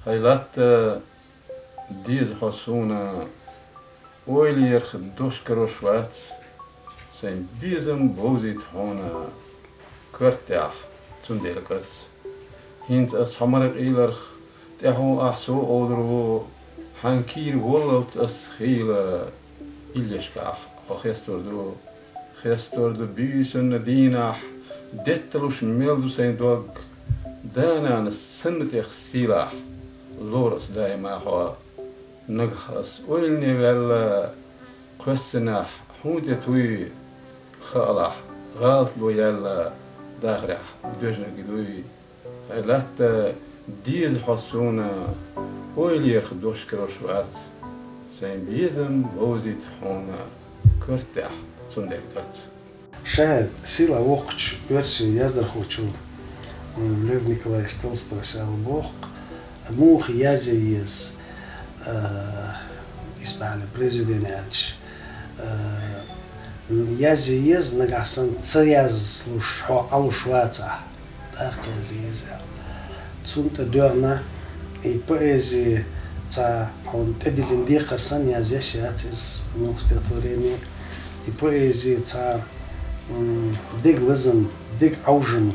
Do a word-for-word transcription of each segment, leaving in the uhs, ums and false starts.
ХӀай латта, деза хьо суна, ойла ярх дош карош вац, сайн безам бовзийта хьуна коьртехь, цундела кӀац. ХӀинца ас хьо мара къийларх, тӀаьхьо ахь со овдур ву, хьан кийра воллалц ас хийла, иллешкахь хьо хестор ду. Хестор ду буьйсанна дийнахь, детталуш мел ду сайн дог, да-нана санна тӀех сийлахь, лора ас даима хьо. Нагахь ас ойлане ваьлла, кхоьссинехь хьуна тӀе туй, хаалахь, гӀалатло яьлла, дахарехь доьжнаг дуй. ХӀай латта, деза хьо суна, ойла ярх дош карош вац, сайн безам бовзийта хьуна коьртехь, цундела кӀац. Ша сийлахь воккхачу оьрсийн яздархочо, м, Лев Николаевич Толстойс аьлла боху, муха язъе еза, а, исбаьхьа произведение аьлча, а, язъе еза, нагахь санна ца язлуш хьо Ӏалуш вацахь, тӀаккха язъе еза аьлла. Цунна тӀедоьгӀна и поэзи цхьа хьуна тӀедиллина декхар санна язъеш яц иза, муха стихотворение. И поэзи цхьа, м, дег лазам, дег Ӏовжам,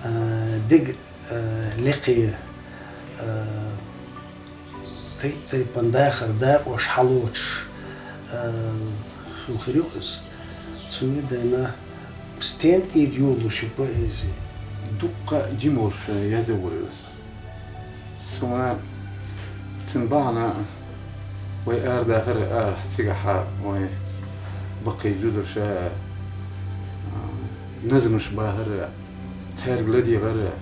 а, дег, а, лекхе, а, тайп-тайпана дахар дакъош хьалоцуш, а, хила хир ю иза. Цундела стен тӀера йолалуш ю поэзи. Дуккха а жима волуш язъян вара иза. Суна цуьнан бахьана вай арадахар а, арахь цигахь а вай баккхий зударша, а, назмаш бахар а, цаьрга ладегӀар а,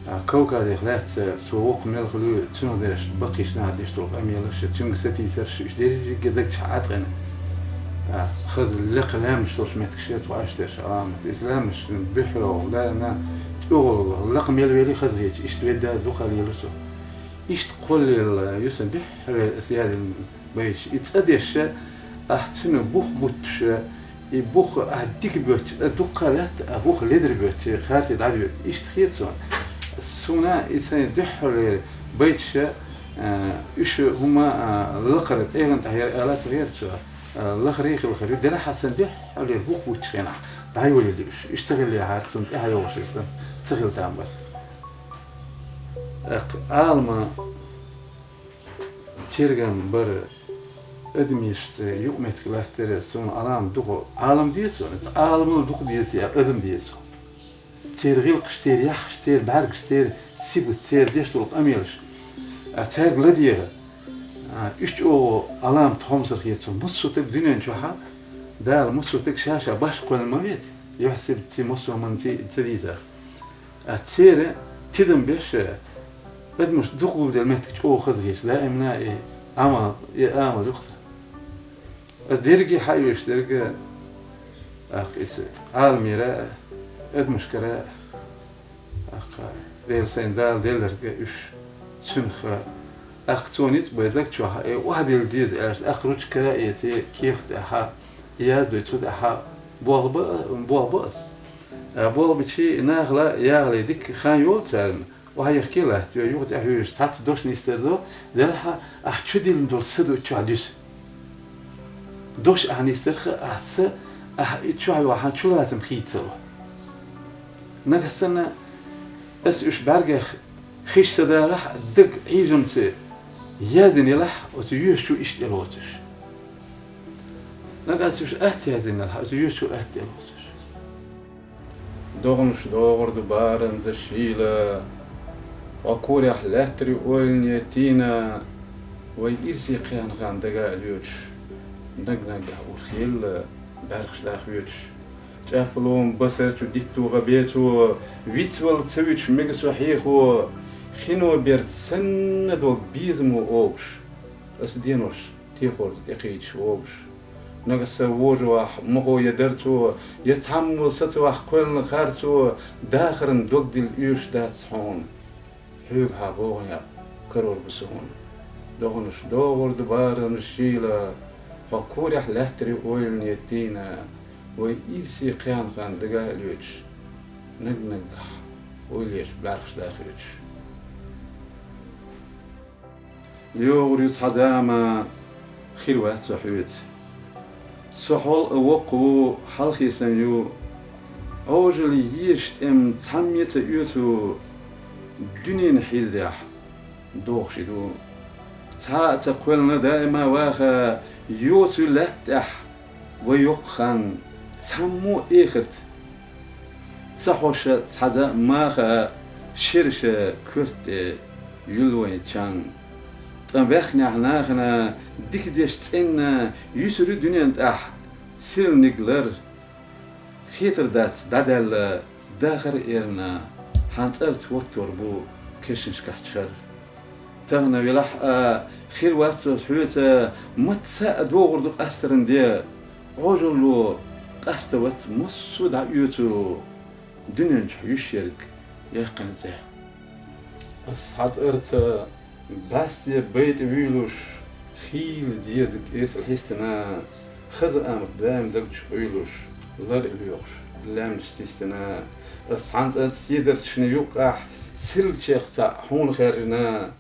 а, Кавказех лаьцна цо воккха мел хуьлу, цунах дерш баккхийчу наха деш долу къамелаш а, цуьнга сатийсарш а, уьш дерриге а даг чохь Ӏаткъина. А, хаза лекха лаьмнаш долуш меттигаш яра тхо Ӏаш дерш, Ӏаламат. Иза лаьмнаш буьххьехула, да, на, тӀехула, лакха мел вели хаза хеташ, иштта ведда дукха лело со. Иштта кхоллаелла ю сан дуьххьара аса язйина байташ. И цӀа деш, ахь цуьнан бух буттуш, и бух ахь дика боьттуш, а дуккха лаьтта, а бух ледара боьттуш, харций дӀадоьду. Иштта хета суна. Суна и сайн дуьххьара байташ, а, уьш хӀума, а, лакхара тӀегӀан тӀехь яра ала ца гӀерта со. А, лахара хила хир ю, делахь а сан дуьххьара бух буттуш хенахь, дӀайолийла уьш. Уьш ца хиллехьара, цунна тӀаьхьа йогӀуш сан ца хила там бара. ТӀаккха Ӏалама тергам бар, адамашца юкъаметтиг латтар суна Ӏалама дукха, Ӏалам деза суна, иза Ӏаламал дукха деза, я адам деза. Церан гӀиллакхаш, церан яххаш, церан бӀаьргаш, церан сибат, церан деш долу къамелаш. А цаьрга ладегӀа. А, уьш чӀогӀа Ӏалама тхьомсар хета суна. Массо а стаг дуьнен чохь а, Дала массо а стаг ша-ша башха кхоьллина ма веца. Юьхь-сибат ци, массо а хӀуманна ци ца дийцар. А церан тидам беш, адамаш дукха гулделла меттиг чӀогӀа хаза хеташ, даимна и Ӏамал, и Ӏамал ю-кх сан. Аса дерриге а хьаоьцуш дерг, тӀаккха иза Ӏаламера, адамашкара, тӀаккха Дела сайна Дала делларг уьш цуьнах, тӀаккха цо ницкъ бен даг чохь, э, охьадилла деза аьлча, тӀаккха ручкара а эций, кехат тӀехь, яздой цу тӀехь, болх бан, болх бан аса. А болх бичий, нахала яхале дика хан йолу царна, охьайихкий латтайой, юха тӀехьуьйжуш цхьацца дош нисдер ду, делахь а ахь чудиллина долу са ду чохь дуьсу. Дош ахь нисдарх а, ахь са, ахь и чохь йохьан чулацам хийца ца ло. Нагахь санна ас уьш бӀаьргех хиш ца дагӀахь а, даг Ӏийжамца яздина елахь, оцу йоьшучу иштта тӀелоцуш. Нагахь ас уьш атта яздина елахь, оцу йоьшучу атта тӀелоцуш. ДогӀанаш догӀур ду барамза шийла, хьо корехь лаьттарий ойлане тийна, вай ирсе кхеанхана дага а лоьцуш, наг-наггахь урхелла бӀаьргаш дахоьцуш. ЧӀаппалон басарчу дитту гӀа бецо, вицвала ца вича мега со хьехо, хино берд санна дог безамо огуш, ас денош техорца тӀекхийдаш вогуш. Нагахь сан вожавахь, мохо я дарцо, я цхьаммо сацавахь кхоьллина харцо, дахаран дог дилла оьшуш дац хьуна. Хьоьгахьа богӀан якъ карор бу суна. ДогӀанаш догӀур ду барамза шийла, хьо корехь лаьттарий ойлане тийна, вай ирсе кхеанхана дага а лоьцуш, наг-наггахь ойлеш бӀаьргаш дахоьцуш. ЙогӀур ю цхьа зама, хир вац со хьоьца. Со хьол а воккха ву, хьалхе сан ю. Ӏожалла езаш тӀем цхьамме ца оьцу, дуьнен хьиздехь дохуш и ду. Цхьа а ца кхоьллина даима ваха, йоцу лаьтта тӀехь вай йоккха хан, цхьаммо а эхарт ца хьоша цхьа зама маха, шерша коьрта тӀе юьллу вайн чан. Ткъа ваьхнехь нахана дика деш цӀенна, юьсур ю дуьнен тӀехь сирниг лар. Хетар дац дӀадаьлла дахар эрна, хьан цӀарца хӀоттор бу кешнашкахь чхар. Тахана велахь а, хир вац со хьоьца, маца а догӀур ду къастаран де. Ӏожалло къаста вац массо а дӀаоьцу, дуьнен чохь юьсуш ерг яьккхина цӀе. Ас хьан цӀарца бӀаьсте байтӀа вуьйлуш, хийла деза кӀесал хьистина, хаза амат даим даг чу къуьйлуш, лар а лоькхуш, лаьмнаш систина. Ас хьан цӀарца седарчашна юккъахь, сирлачех цхьаъ хьуна хаьржина,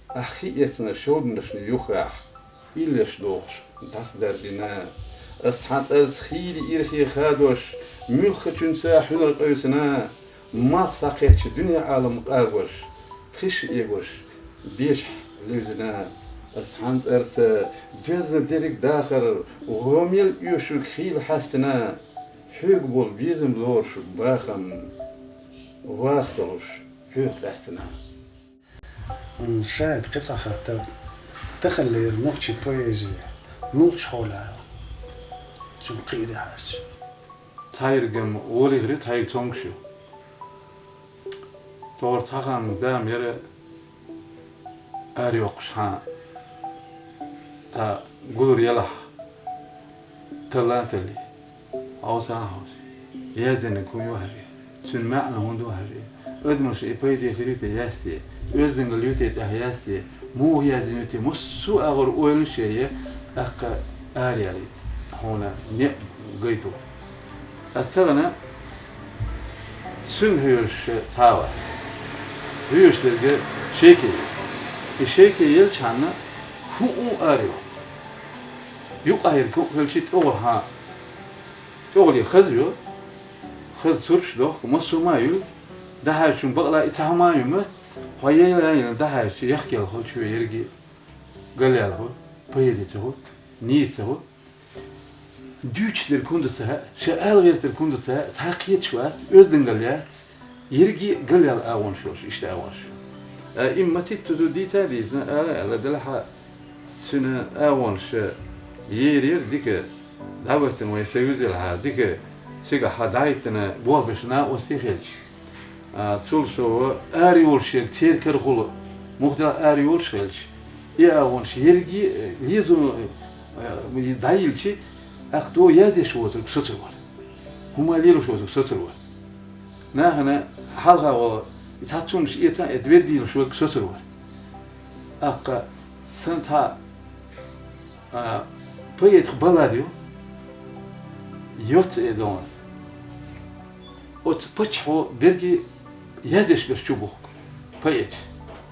ахь хи эцна шовданашна юххехь, иллеш дохуш, дӀасадаржина. Ас хьан цӀарца хийла ирхе хадош, муьлххачуьнца хьуьнар къевсина, малх схьакхеттачу дуьне Ӏалам къагош, тхиш а эгош, бешахь левзина. Ас хьан цӀарца доьзна дерриг дахар, гӀо мел оьшург хийла хьаьстина, хьоьга болу безам лоруш бахам ваха ца луш, хьоьга къаьстина. М, ша и кхин цхьа хаттар. Таханлера нохчийн поэзи муьлхачу хьолехь ю? Цуьнан кхиаре хьаьжча. Цхьа ерг-м волийгӀира, цхьа ерг цомгуш ю. ТӀора цхьа хан зама яра арайоккхуш хьан цхьа гулар елахь, таллан талли. Хьовса а хьовсий. Яздинарг хӀун ю хьажий? Цуьнан маьӀна хӀун ду хьажий? Адамаша и пайде хир ю те ясте? Оьздангалла ю те тӀехь ясте? Муха яздина ю те? Массо а агӀор ойланаш а е, тӀаккха араяьллийта хьуна некъ гайту. Ткъа тахана цуьнга хьоьжуш цхьа а вац. Хьоьжуш дерг шеке ю. И шеке елчхьана хӀун а арайо? Юкъахь ерг хӀун а хилчий, тӀехула хьан, тӀехула хаза ю, хаза сурташ дохку, массо а ма ю, дӀахьаьжчун бакъала и цхьа хӀума а ю моьтту, хьо яйла а яйна дӀахьаьжча, яхкаелла хуьлу чу ерриге а, галъяьлла хуьлу, поэзи ца хуьлу, нийса ца хуьлу. Дуьйцуш дерг хӀун ду ца хаьа, ша ала гӀертарг хӀун ду ца хаьа, цхьа кхеташ вац, оьздангалла яц, ерриге а галъяьлла агӀонаш йолуш, иштта агӀонаш. А, и ма-циттаза дийца а дийцина, ала а аьлла, делахь а цуьнан агӀонаш ерера дика дӀахӀоьттина вайн союз елахь, дика цигахь дӀахӀиттина болх беш накъостий хилча. А, цул сов, арайолуш ерг церан карахула, муха делахь арайолуш хилча, и агӀонаш ерриге а лезо, а, дӀайиллича, тӀаккха дӀо яздеш воцург соцур вара. ХӀума лелош воцург соцур вара. Нахана хьалха волу цхьацца хӀуманаш эца а эца, ведда лелош верг соцур вара. ТӀаккха сан цхьа, а, поэтах баллада ю, йоцца э долу ас. Оцу паччахьо берриге яздеш берш чу бухку поэташ.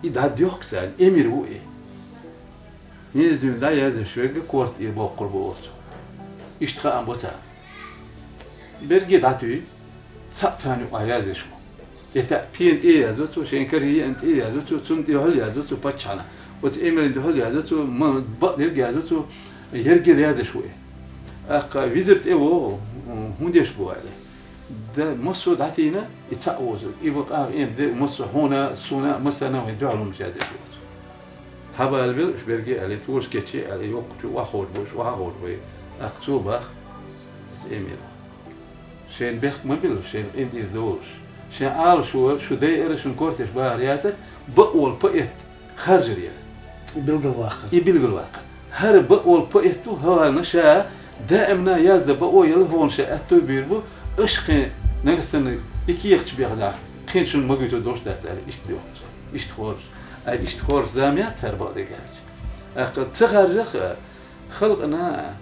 И дӀадоьхку царна, эмир ву и. Низа дуьйна дӀа яздеш верг корта тӀера боккхур бу оцу. Иштта хаам бо царна. Берриге дӀатуьй, цхьаъ царна юкъахь яздеш ву. ТӀе таьӀ пена тӀе а яздо цо, шен карий еана тӀе а яздо цо, цунна тӀехула яздо цо паччахьна. Оцу эмиран дуьхьал яздо цо, ма-, бакъдерг яздо цо, ерриге а яздеш ву и. ТӀаккха визар тӀе вогӀу, хӀун деш бу аьлла. Да, массо а дӀатийна, и цхьаъ возург. И ван къагӀа эм де, массо а хьуна, суна, массарна а вайн дуьхьал хӀуманаш яздеш ву оцу. Хьабалабелла уьш берриге а аьлла, тӀулаш кечъе а аьлла, йоккхачу охьаховш бу уьш, охьаховш бу и. ТӀаккха цо баха, оцу эмира. Шайна бехк ма билла, шайна къинтӀера долуш. Шайн Ӏалашо, шу дайара, шун кортеш бахара яцара, бакъволу поэт харжар яра. И билгалваккхар. И билгалваккхар. ХӀара бакъволу поэт ву, хӀара ша даимна яздан бакъо яла, хӀора ша аьтто а бийр бу, аша кхин нагахь санна и кехаташ бехнехь, кхин шуна магуьйтур долуш дац аьлла, иштта доьхуш. Иштта хоржуш. Ай, иштта хоржуш зама яц цара бакъдерг аьлча. ТӀаккха ца харжарх а, халкъана а,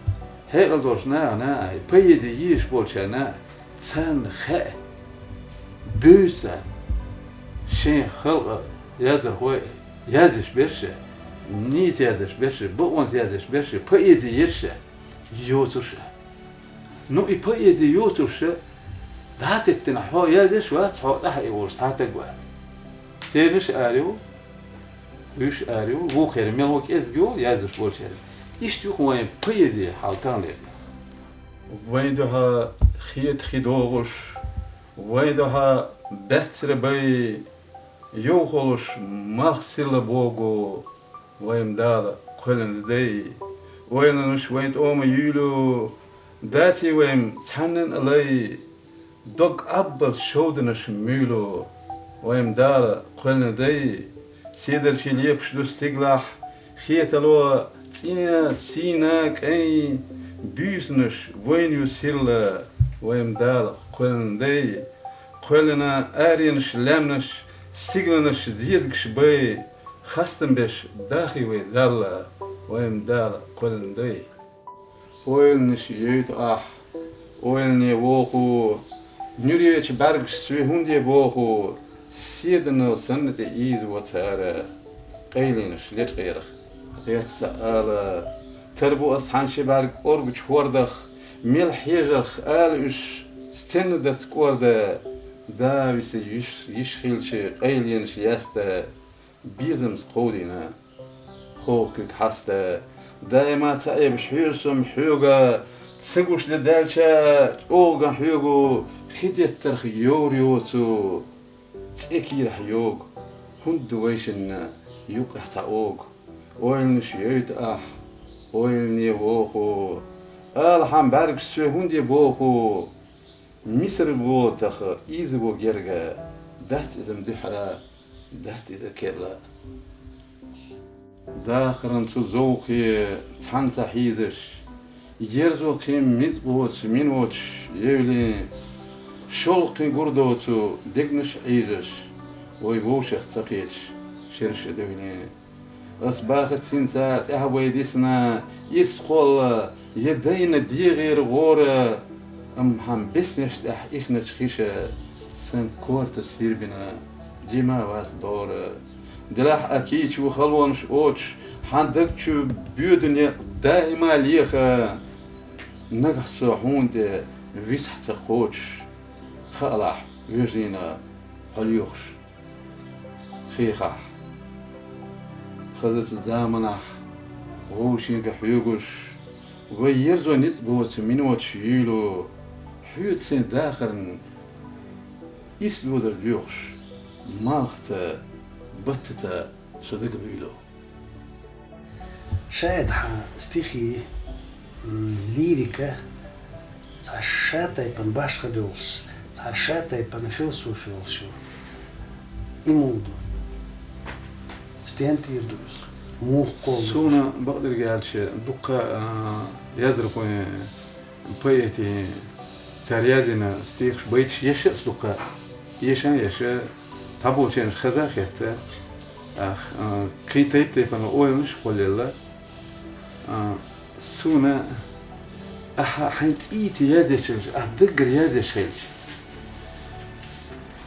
хьекъал долчу нахана а, поэзи езаш болчарна а, царна хаьа, бевза царна шайн халкъан яздархой а, яздеш берш а, Нийса язъеш берш, бакъонца язъеш берш, поэзи ерш йоцурш. Ну, и поэзи йоцурш, дӀа а теттина, хьо язъеш вац, хьо тӀехьа а волуш цхьа а таг вац. Цернаш а араю, уьш а араю, вукхера мел ву кӀезиг йолу, язъеш болчеран. Иштта ю-кх вайн поэзи хьал таханлерниг. Вайн дуьхьа хета хи догӀуш, вайн дуьхьа баьццара бай, йовхалуш малх силла богу, вайн Дала кхоьллина дай. Ойланаш вайн тӀома юьйлу, даций вайн цхьаннан а лай, дог Ӏаббалц шовданаш муьйлу, вайн Дала кхоьллина дай. Седарчий лепаш ду стигалахь, хетало, цӀен, сийна, кӀайн, буьйсанаш вайна ю сирла, вайн Дала кхоьллина дай. Кхоьллина аренаш, лаьмнаш, сигаланаш, зезагаш бай, хастам беш дахий вай Далла, вайн Дала кхоьллина дай. Ойланаш йойту ахь, ойлане воху, нуьречу бӀаьргаш соь хӀунде боху, седанал санна тӀе ийзаво цара, къайленаш лечкъерах гӀерта ца ала. Тар бу ас хьан ши бӀаьрг оргучу хӀордах, мел хьежарх ала уьш, стенна дац кӀорда, да виса йиш, йиш хилча къайленаш яста, безамца кховдийна хӀокхуьг хьаста. Даима ца Ӏебаш хьоьжу со-м хьоьга, ца гуш де даьлча а, чӀогӀа хьоьгу, хи деттарх йовр йоцу, цӀе кийрахь йогу, хӀунда ду вайшинна юккъехь цхьа огу? Ойланаш йойту ахь, ойлане воху, ала хьан бӀаьргаш соь хӀунде боху? Мисар болатах ийзаво герга, дац иза-м дуьхьара, дац иза керла. Дахаран цу зовхе цхьаьна ца хьийзаш, ерзо кхин мицӀ боцу миночуш евлин, шолгӀа кхин гур доцу дегнаш а Ӏийжаш, вай вовшех ца кхеташ, шераш а девлин. Ас бахац хӀинца тӀаьхьа вай дисна ирс кхолла, я дайна дегӀера гӀора, амма хьан беснеш тӀехь ихначу хиша сан корта сирбина, жима вац дора. Делахь а кийча ву халонаш оцуш, хьан даг чу боьду некъ даима леха. Нагахь со хьуна тӀе висахь ца кхочуш, хаалахь, вежарийна хьо лоьхуш хехахь. Хазачу заманахь вовшега хьоьгуш, вай ерзо ницкъ боцу миночуш юьйлу, хьоьца сайн дахарна исс дозар доьхуш, малхца, баттаца со дага буьйлу. Шаьда хьан стихи, м, лирика цхьа ша тайпана башха долуш, цхьа ша тайпана философи йолуш ю. И муха ду? Стен тӀера ду иза? Муха кхолла ду иза? Суна бакъдерг аьлча, дуккха, а, яздархойн поэтийн цара язйина стихаш, байташ еш а ас дуккха, еша а еша, цхьаболчарна хаза а хетта, ах, а, кхин тайп-тайпана ойланаш а кхоллаелла. А, суна ахьа хьайн цӀийца язъечуьнга, ахь даггара язъеш хилча,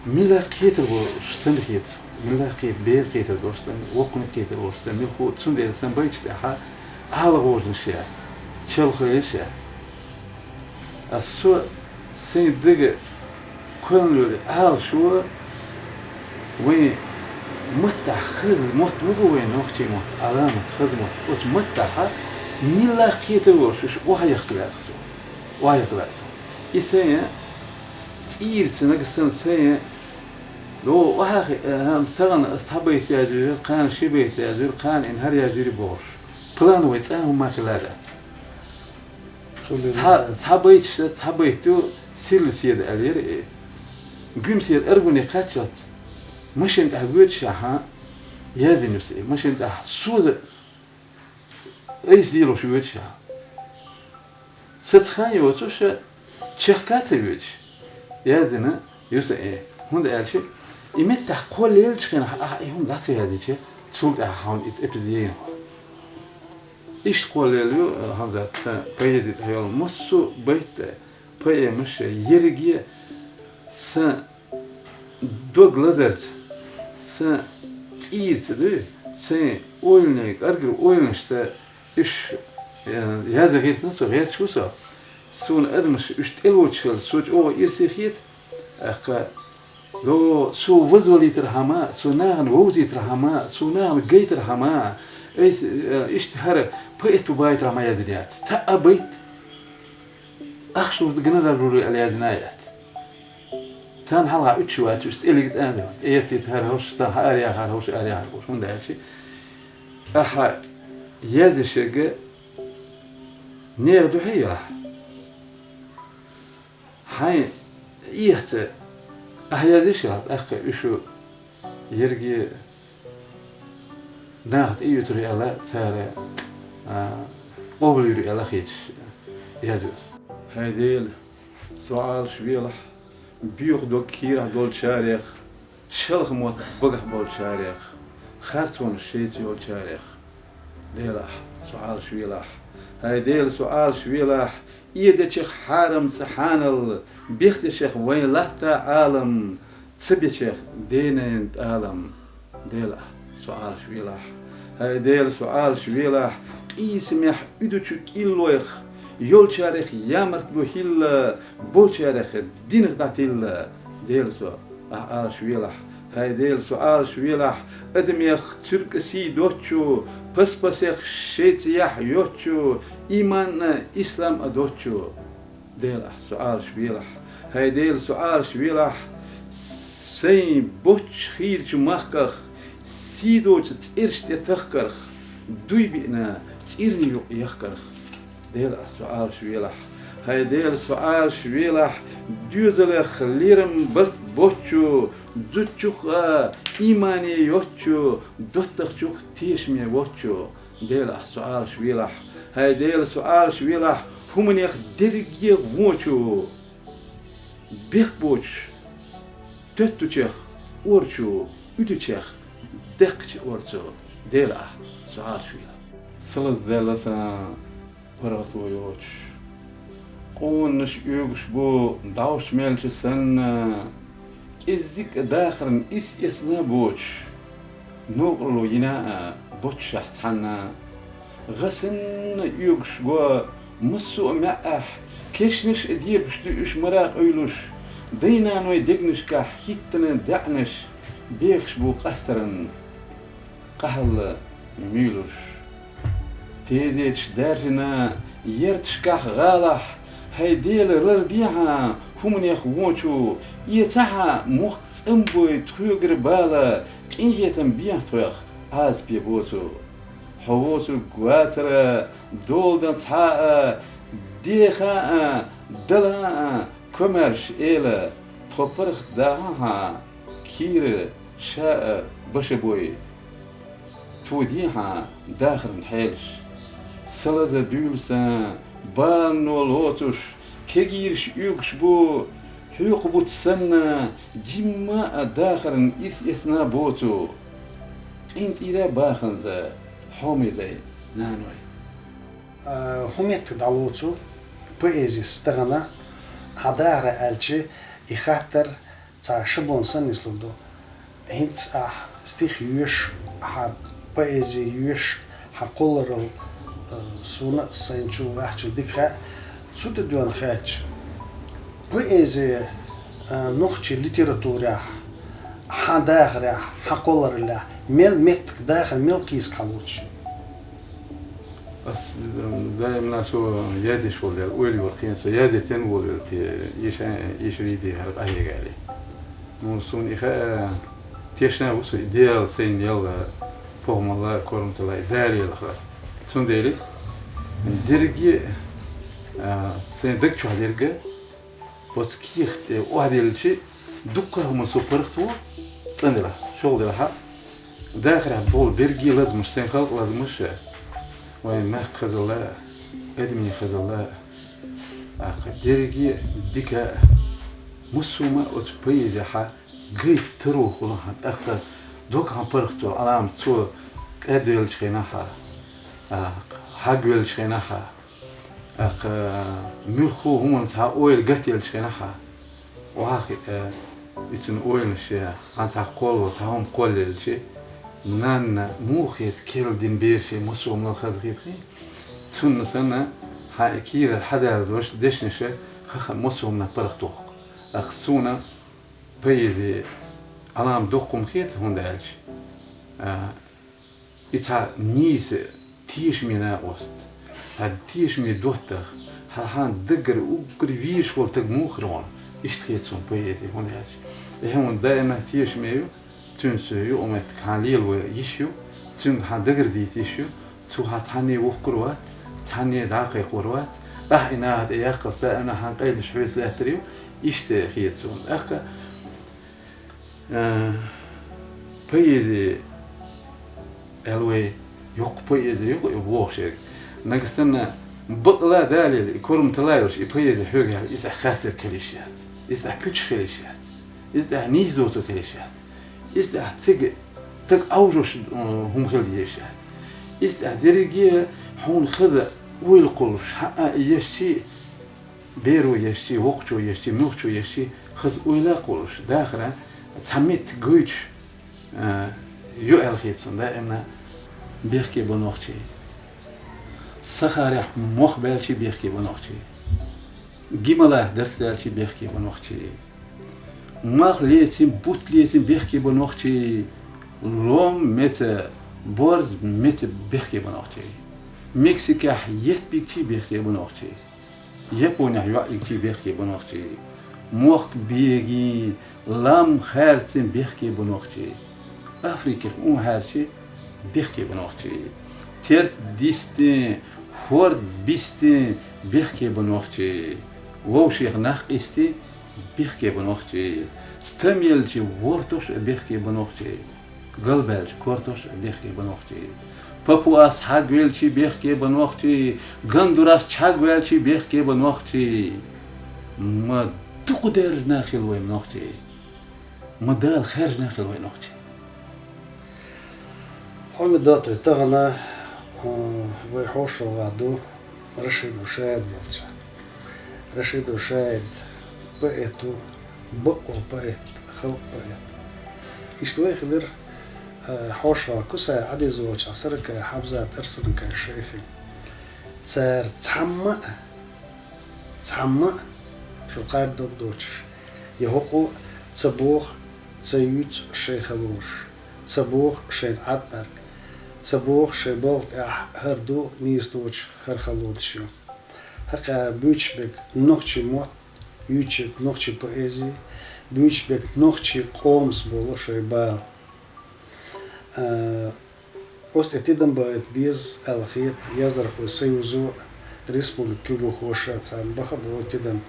милла кхетар волуш санна хета, милла кхета, бер кхетар долуш санна, воккханиг кхетар волуш санна, мила хуу, цундела сан байташ тӀехь ала гӀожанаш яц, чалхалеш яц. Ас со сайн дага кхоьллина йолу Ӏалашо вайн маттахь хаза мотт ма бу, вайн нохчийн мотт, Ӏаламат, хаза мотт. Оцу маттахь милла кхетар волуш уьш охьаяккха лаьа со. Охьаяккха лаьа со. И сайн цӀийра ца нагахь санна сайн, о, охьа хи-, э, тахана ас цхьа байт яздира, кхана ши байт яздира, кхана и хӀара яздира бохуш. Плановый цкъа а хӀумма хилла дац. Цхьа, цхьа байташ, цхьа байт ю, сирла седа аьлла яра и. Гуьмсера аргуне кхаччалц машина тӀехь воьдуш ахьа, яздина ю сан и, машина тӀехь соза айса лелош воьдуш ахьа. Саца хан йоцуш, чехка а ца воьдуш, яздина ю сан и. ХӀунда аьлча, и меттахь кхоллаелча хенахь ахьа и хӀума дӀа ца яздича, цул тӀаьхьа хьуна и эпиза яйна хьо. Иштта кхоллаелла ю, э, Хьамзат, сан поэзи тӀехь йолу массо а байт а, поэмаш а, ерриге а сан дог лазарца, сан цӀийраца дуй, Сайн ойланаш, кӀаргара ойланашца уьш, э, язъян гӀерташ ву со, гӀерташ ву со. Суна адамаш уьш тӀелоцуш хилча, со чӀогӀа ирсе хета, тӀаккха, йо, со вазвалийтархьама, со нахана вовзийтархьама, со нахана гайтархьама, айса, э, иштта хӀара поэт ву байтархьама язъян яц. Цхьа а байт ахча луш генерал вури аьлла язъян яц. Царна хьалха уьттуш вац уьш, цӀе лигица а ду. ТӀеэттийта хӀара ховш, царна хьаараяхар ховш, араяхар ховш. ХӀунда аьлча, ахьа язъяшега нехан духьа елахь. Хьайн эхь ца, ахьа язъяш елахь, тӀаккха уьш ерриге нахана тӀеоьцур ю аьлла, цара, а, къобалйийр ю аьлла хеташ язъю ас. ХӀай Дела, со Ӏалашвелахь, боьха дог кийрахь долчарех, шалха мотт багахь болчарех, харцонаш шайца йолчарех. Дела, ахь со Ӏалашвелахь. ХӀай Дела, со Ӏалашвелахь, Ӏадатех хьарамца хьанал, бехктешех вайн латта Ӏалам, ца бечех денайна тӀалам. Дела, ахь со Ӏалашвелахь. ХӀай Дела, со Ӏалашвелахь, къийсамехь уьдучу кӀиллойх, йолчарех ямарт бу хилла, болчарех динах дӀатилла. Дела, со ахь Ӏалашвелахь. ХӀай Дела, со Ӏалашвелахь, адамех цуьркӀа сий доцчу, паспасех шайца яхь йоцчу, иман а, ислам а доцчу. Дела, ахь со Ӏалашвелахь. ХӀай Дела, со Ӏалашвелахь, сайн боцчу хийрачу махках, сий доцу цӀераш тӀе тахкарх, дуй биъна цӀерний юкъ яхкарх. Дела, ахь со Ӏалашвелахь. ХӀай Дела, со Ӏалашвелахь, доьзалех лерам барт боцчу, зудчух а имане йоцчу, доттагӀчух тешаме воцчу. Дела, ахь со Ӏалашвелахь. ХӀай Дела, со Ӏалашвелахь, хӀуманех дерриге а вончу, бехк боцуш, тоьттучех орцу, уьдучех даьккхачу орцу. Дела, ахь со Ӏалашвелахь. Салаза даьлла сан паргӀато йоцуш. Къонанаш оьгуш бу дӀовш мелча санна, кӀеззиг а дахарна ирс эцна боцуш, новкъарло йина а боццушехь цхьанна. ГӀа санна оьгуш го массо а маьӀӀехь, кешнаш а дебаш ду уьш мара къуьйлуш, дай-наной дегнашкахь хӀиттина даьӀнаш бехаш бу къастаран къахьалла муьйлуш. Тезеташ даьржина ярташкахь, гӀалахь, хӀай Дела, лардехьа хӀуманех вончу, эцахьа мохк цӀанбой тхоьгара бала, къинхетам бехьа тхох Ӏазапе боцу. Хьо воцург вацара долдан цхьа а, деха а, дала а, комаьрша эла, тхо паргӀат дахахьа, кийра ша а баша бой. Тодехьа дахаран хьелаш. Салаза буьйлу сан, балано лоцуш, кегийраш оьгуш бу, хьоькху буц санна, жимма а дахаран ирс эцна боцу. КъинтӀера баханза, хьоме дай, наной. А, хӀун меттиг дӀалоцу поэзис тахана, хьан дахара аьлча, и хаттар цхьа шаблон санна нислур ду. ХӀинца ахь стих йоьшуш, хьан поэзи йоьшуш, хьан кхолларал, э, суна а, сайна чу вахча дика хаьа. Цу тӀе доьнна хаьттича, поэзи, э, нохчийн литературехь, хьан дахарехь, хьан кхолларалехь мел меттиг, дахар мел кхийсиг хьалоцуш? Ас, м, даимна со язъеш волу дела, ойла йора кхин, со язъе тен волу вела те, иша, иша вийди хӀара къахьега аьлла. Ну, суна и хаьа, тешна ву со, и Дела сайна елла похӀмалла, корматалла, и Дала елла хӀара. Цундела дерриге а, а, сайн даг чохь дерг а, оцу кехат тӀе охьаделлачи, дуккха а хӀума со паргӀат ву, цӀанделахь, шолгӀа делахьа, дахарехь болу берриге а лазамаш, сайн халкъан лазамаш, вайн мехкан хазалла а, адамийн хазалла а, тӀаккха дерриге а дика а, массо а ма оцу поэзехьа гайта таро хуьлу хьан, тӀаккха дог хьан паргӀат цо, Ӏаламат цо кӀадвеллачу хенахьа, а, хьагвеллачу хенахьа, тӀаккха муьлххо а хӀуманца хьан ойла гатделлачу хенахьа, охьа хиъ, а, и цуьнан ойланаш, а, хьан цхьа кхолло, цхьа хӀума кхоллаелчи, Нанна муха хета керла дина бераши массо а мел хазахетахь, цунна санна хьан кийрара хьадаьлла дош дешнаша хаха массо а паргӀатоху. Ах суна поэзи Ӏалам доккхум хета, хӀунда аьлча, а, и цхьа нийса тешаме накъост, цхьа тешаме доттагӀа, хьан, хьан даггара уггар вийраш волу таг муха хир вон, иштта хета суна поэзи, хӀунда аьлча и хьуна даима тешаме ю, цуьнца юкъаметтиг хьан лело йиш ю, цуьнга хьан дагар дийца йиш ю, цо хьан цхьанне вухкур вац, цхьанне дӀакхайкхор вац, ахь и наха тӀе яккхалц даима хьан къайлаш хьоьца лаьттар ю, иштта хета суна. ТӀаккха, а, поэзи, аьлла вай, йоккха поэзи ю и бохуш ерг. Нагахь санна бакъала далийла, и корматалла йолуш, и поэзи хьоьга яьлла, иза тӀехь харцдерг хила йиш яц, иза тӀехь пуьташ хила йиш яц, иза тӀехь нийса доцург хила йиш яц. Иза тӀехь цига таг Ӏовжуш, э, хӀума хила дезаш яц. Иза тӀехь дерриге хьуна хаза ойла кхуллуш, хьан а ешчи, беро ешчи, воккхачо ешчи, муьлххачо ешчи, хаза ойла а кхуллуш, дахара цхьа меттиг гойтуш, э, ю аьлла хета суна даимна. Бехке бу нохчий. Сахарехь мох баьлчи бехке бу нохчий. Гималахь дарс даьлчи бехке бу нохчий. Малх лецин, бутт лецин бехке бу нохчий. Лом меца, борз меца бехке бу нохчий. Мексикехь етт бигчи бехке бу нохчий. Японехь йоӀ игчи бехке бу нохчий. Мохк бегин, лам хаьрцин бехке бу нохчий. Африкех ун хьаьрчи бехке бу нохчий. Терк дистин, хӀорд бистин бехке бу нохчий. Вовшех нах къисти бехке бу нохчий. Стамелчи вортош бехке бу нохчий. Галбаьлча кортош бехке бу нохчий. Папуас хьагвелчи бехке бу нохчий. Гондурас чхьагваьлчи бехке бу нохчий. Ма дукха дерзна хила вай нохчий. Ма Дала хаьржина хила вай нохчий. Хьуна датӀа тахана, а, вай хьошалгӀа ду Рашидов Шаид волча. Рашидов Шаид поэт ву, бакъо поэт, халкъ поэт. Иштта вай хилира, а, хьошалгӀа Кусай Ӏадизовича, Саракай Хьамзат, Арсанакай Шайхи. Цара цхьамма а, цхьамма а шу кхарда дог доцуш, я хӀокхо ца боху, ца юьйцу шайн халонаш, ца боху шайна Ӏад-Ӏарг, ца боху шайн балха тӀехь хӀара ду, нийса доцуш хӀара хало деш ю. ХӀокхара буьйцуш берг нохчийн мотт, юьйцуш берг нохчийн поэзи, буьйцуш берг нохчийн къоманца болу шайн бала. А, оцу тӀе тидам бахийта беза аьлла хета яздархойн союзо, республикан куьйгалхоша, царна баха а боху тидам,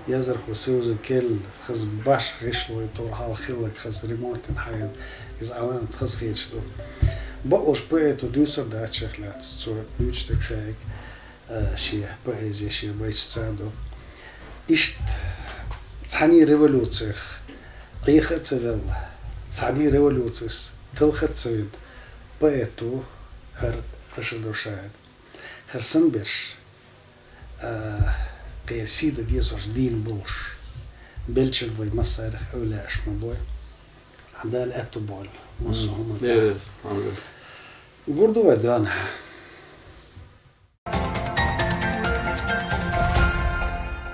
яздархойн союзан керла хаза башха гӀишло ю, тохара хьалха хилларг хаза ремонт йина хьаена, иза Ӏаламат хазахеташ ду. Бакъ долуш поэто дуьйцур дац шех лаьцна, цо дуьйцуш дерг шайга, а, шен поэзи, шен байташца ду. Иштта цхьаьний революцех Ӏеха а ца велла, цхьаьний революцис талха а ца вина поэт ву хӀара Рашидов Шаид. ХӀара санна берш, а, кхеран сий дан дезаш дийна болуш, беллачуьра вай массарах эвлаяаш ма бой. Хьан Дала аьтту бойла массо а хӀуманна. Гур ду вай доьхна.